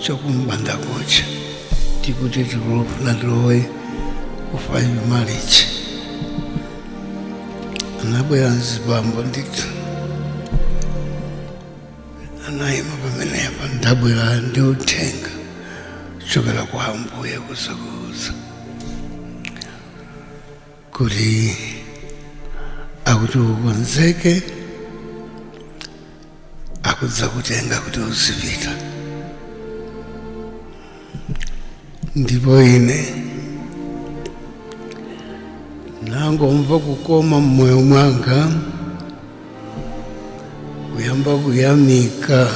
Chakumbandakucha tikuti tikufuna tilowe ku 5 Marichi, anabwera mzibambo ndithu, anayima pamenepa. "Ndabwera ndi uthenga kuchokera kwa Ambuye kuzakuuza kuti akuti ukonzeke, akudza kutenga kuti uzipita." Ndipo ine nangomva kukoma mmoyo mwanga, kuyamba kuyamika,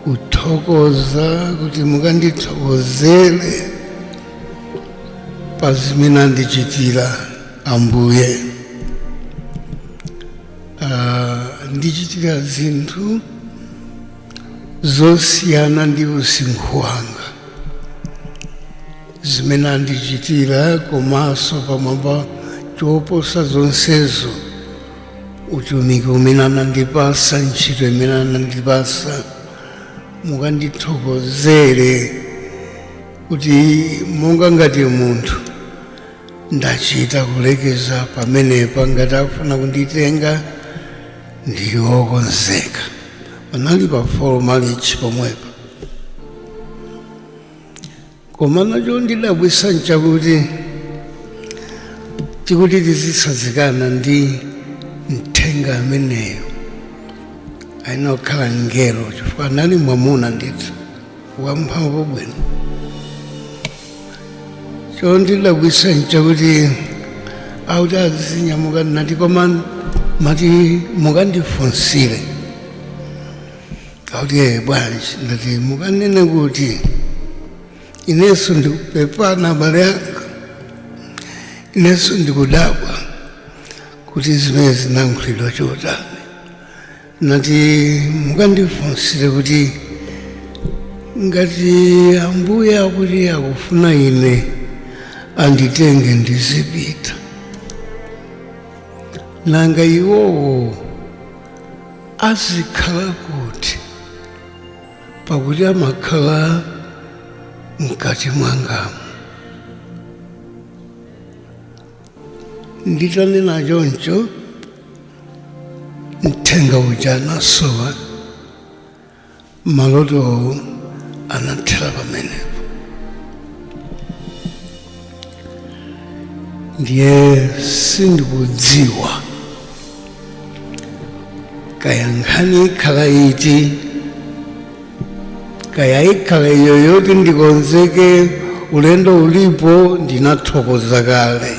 kuthokoza kuti mukandithokozere pa zimene andichitira Ambuye. Ndichitira zinthu zosiyana ndi usinkhu wanga zimene andichitira, komanso pamwamba choposa zonsezo utumiki umene anandipasa, ntchito imene anandipasa. Mukandithokozere kuti monga ngati munthu ndachita kulekeza pamenepa, ngati akufuna kunditenga ndiwokonzeka. Panali pa 4 Marichi pomwepa. Koma nacho ndidabwisa nchakuti tikuti tizisazikana ndi mthenga ameneyo, ayenera kukhala ngelo, chifukwa anali mwamuna ndithu wamphamvu bwino. Chondidabwisa nchakuti akuti azinyamuka, nati, "Koma mati mukandifunsire." Akuti, "Eh, bwanji?" Ndati, "Mukanene kuti inenso ndikupepana, abale anga, inenso ndikudabwa kuti zimene zinayankhulidwa chotani." Nati, "Mukandifunsire kuti ngati Ambuye akuti akufuna ine anditenge ndizipita, nanga iwowo azikhala kuti, pakuti amakhala mkati mwangamu?" Nditanena choncho, mthenga uja anasowa, maloto anathera pamenepo. Ndiye sindikudziwa kaya nkhani ikhala iti, kaya ikhala iyo yoti ndikonzeke, ulendo ulipo, ndinathokoza kale,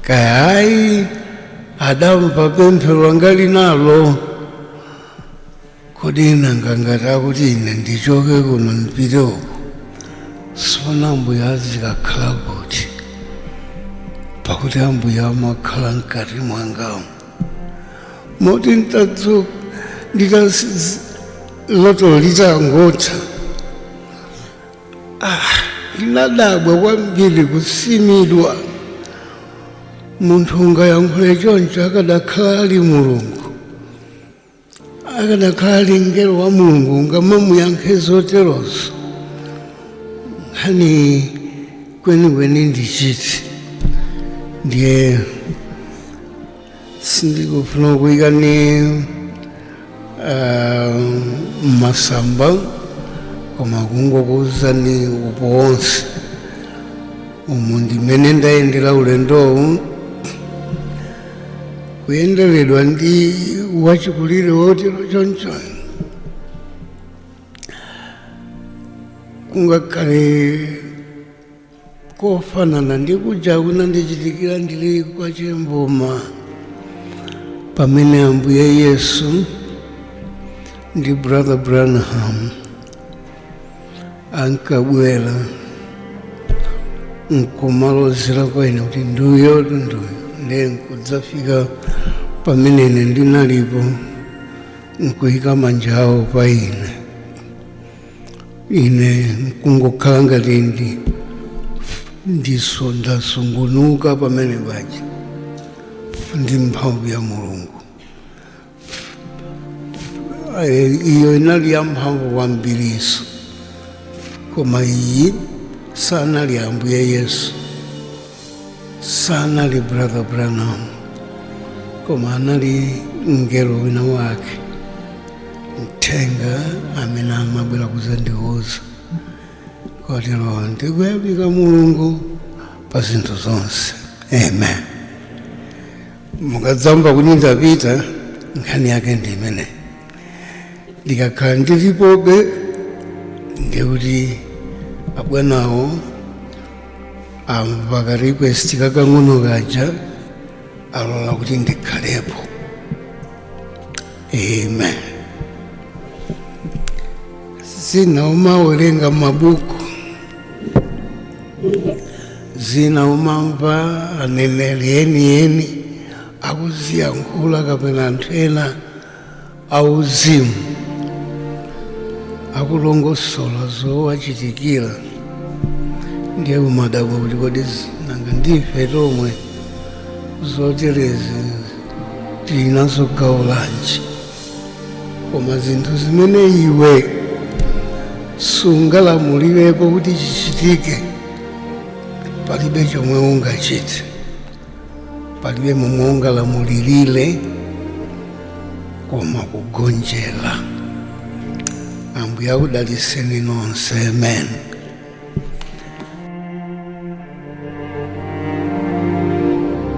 kaya ayi, adamva pemphero langa linalo. Kodi nanga ngati akuti ine ndichoke kuno ndipite uko, sona Ambuye azikakhala kuti, pakuti Ambuye amakhala mkati mwangamu? Moti ntadzuka ndita loto litangotha, ndinadabwa kwambiri, kusimidwa. Munthu ungayankhule choncho? Akadakhala ali Mulungu, akadakhala ali mngelo wa Mulungu, ungamamuyankhe zoterozo? Nkhani kwenikweni ndichiti? Ndiye sindikufuna kuyikani mmasamba, koma kungokuwuzani upo wonse umu ndimene ndayendera ulendowu, kuyenderedwa ndi wachikulire wotero choncho, kungakhale kofanana ndi kuja kunandichitikira ndili kwa Chemboma, pamene Ambuye Yesu ndi Brother Branham ankabwera nkumalozera kwa ine kuti nduyo, nduyo. Ndiye nkudzafika pamene ine ndinalipo, nkuyika manja awo pa ine, ine nkungokhala ngati ndiso ndasungunuka pamene paja ndi mphamvu ya Mulungu. Iyo inali yamphamvu kwambiriso, koma iyi sanali Ambuye Yesu, sanali Brother Branham, koma anali mngelo wina wake, mthenga amene amabwera kuzandiuza. Kotero ndikuyamika Mulungu pa zinthu zonse. Amen. Mukadzamva kuti ndapita, nkhani yake ndi imene. Ndikakhala ndilipobe, ndikuti abwanawo amva ka request kakang'ono kaja, alola kuti ndikhalepo. Amen. Zina umawerenga mabuku, zina umamva aneneri enieni akuziyankhula kapena anthu ena auzimu akulongosola zowachitikira, ndiye umadabwa kuti kodi nanga ndife tomwe zoterezi tili nazo gawo lanji? Koma zinthu zimene iwe sungalamulirepo kuti chichitike, palibe chomwe ungachite, palibe momwe ungalamulirire koma kugonjera. Ambuye akudaliseni nonse. Amen.